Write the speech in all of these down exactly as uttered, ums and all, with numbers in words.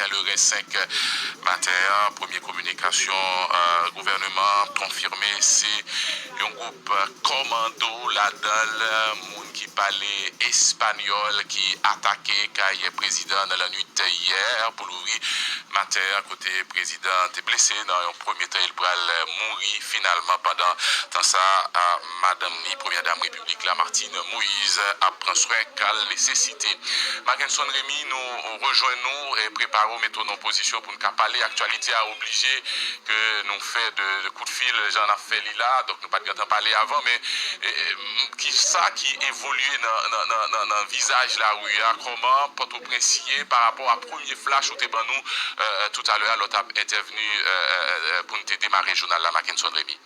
Lere senk maten an, premye kominikasyon gouvènman an konfime se yon gwoup kòmando, ladan l moun ki pale espanyòl, ki atake kay prezidan nan lannwit yè pou louvri maten an, kote prezidan te blese nan yon premye tan, e l pral mouri finalman. Pandan tan sa a, madanm li, premyè dam repiblik la, Martine Moïse, ap pran swen ka l nesesite. Mackenson Remy, nou rejwenn ou e prepare w, mete w nan pozisyon pou n ka pale. Aktyalite a oblije ke nou fè de, de kout fil, jan n ap fè li la. Donk, nou pa t gentan pale avan, men e, e, ki sa ki evolye nan, nan, nan, nan, nan vizaj lari a? Kòman Pòtoprens ye pa rapò a premye flash ou te ban nou, e, e, toutalè a, lè w t ap entèvni, e, e, e, pou n te demare jounal la, Mackenson Remy?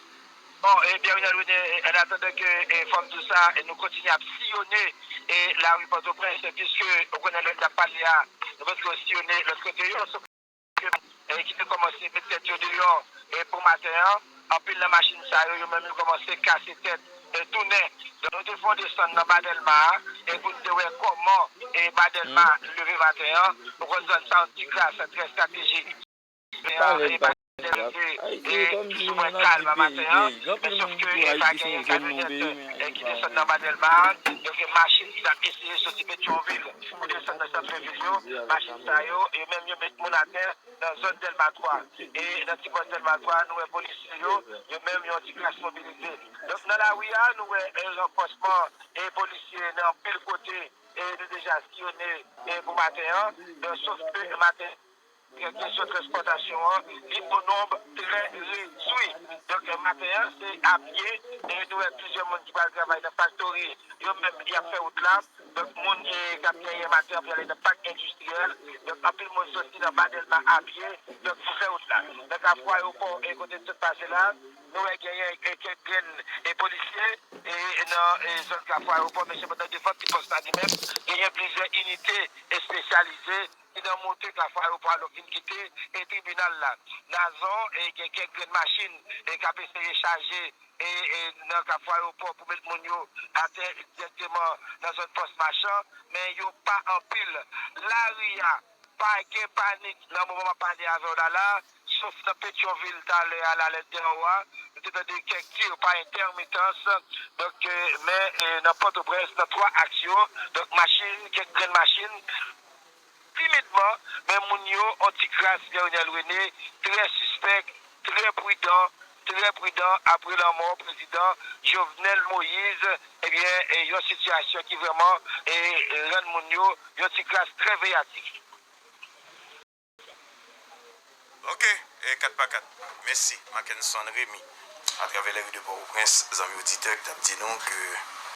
Bon, e, Pierre Renel René, e, an atandan ke, e, fò m di w sa, e, nou kontinye ap siyone, e, lari Pòtoprens, piske ou konnen lè n t ap pale a, nou prèske siyone lòt kote yo, sof ke, e, ki te kòmanse met tèt yo deyò, e, pou maten an, anpil nan machin sa yo, yo menm yo kòmanse kase tèt, e, tounen. Donk, nou te fè yon desann nan Ba Dèlma a, e, pou n te wè kòman, e, Ba Dèlma leve maten an, ou konn zòn sa yon ti kras trè estratejik. Parèy, parèy. Ayiti, kòm si nou nan de peyi, gen anpil moun ki di Ayiti se yon zòn non peyi, men Ayiti pa yon peyi. Donk, machin ki t ap eseye soti Petyonvil pou desann nan sant vil yo, machin sa yo, e menm yo met moun atè nan zòn Dèlma twa. E nan ti pòs Dèlma twa, nou wè polisye yo, yo menm yon ti kras mobilize. Donk, nan lari a, nou wè, e, ranfòsman e polisye nan anpil kote, e nou deja siyone, e pou maten an. Donk, sof ke maten, kesyon transpòtasyon an, li o nonb trè redwi. Donk, maten an, se apye, e nou wè plizyè moun ki pral travay nan faktori, yo menm, y ap fè wout la. Donk, moun, e, k ap genyen maten an pou y ale nan pak endistriyèl. Donk, anpil moun soti nan Ba Dèlma apye, donk, pou fè wout la. Nan Kafou Ayewopò, e, kote n sot pase la, nou wè genyen, e, kèk grenn, e, polisye, e, nan, e, zòn Kafou Ayewopò, men se pandan devan ti pòs la li menm, genyen plizyè inite espesyalize ki nan monte Kafou Ayewopò a, lè w fin kite, e, tribinal la. Nazon, e, gen kèk grenn machin, e, k ap eseye chaje, e, e, nan Kafou Ayewopò pou met moun yo atè dirèkteman nan zòn pòs Machan, men yo pa anpil. Lari a, pa gen panik nan moman m ap pale avè w la la, sof nan Petyonvil talè a la, lè n te anwo a, nou te tande kèk tir pa entèmitans, donk, e, men, e, nan Pòtoprens, nan twa aks yo, donk machin, kèk grenn machin, timidman, men moun yo, on ti kras, Pierre Renel René, trè sispèk, trè pridan, trè pridan apre lanmò prezidan Jovenel Moïse, ebyen, e, yon sitiyasyon ki vrèman, e, rann moun yo yon ti kras trè veyatif. Ok, e, kat pa kat. Mèsi, Mackenson Remy. Atravè lari de Pòtoprens, zanmi oditè, k t ap di nou ke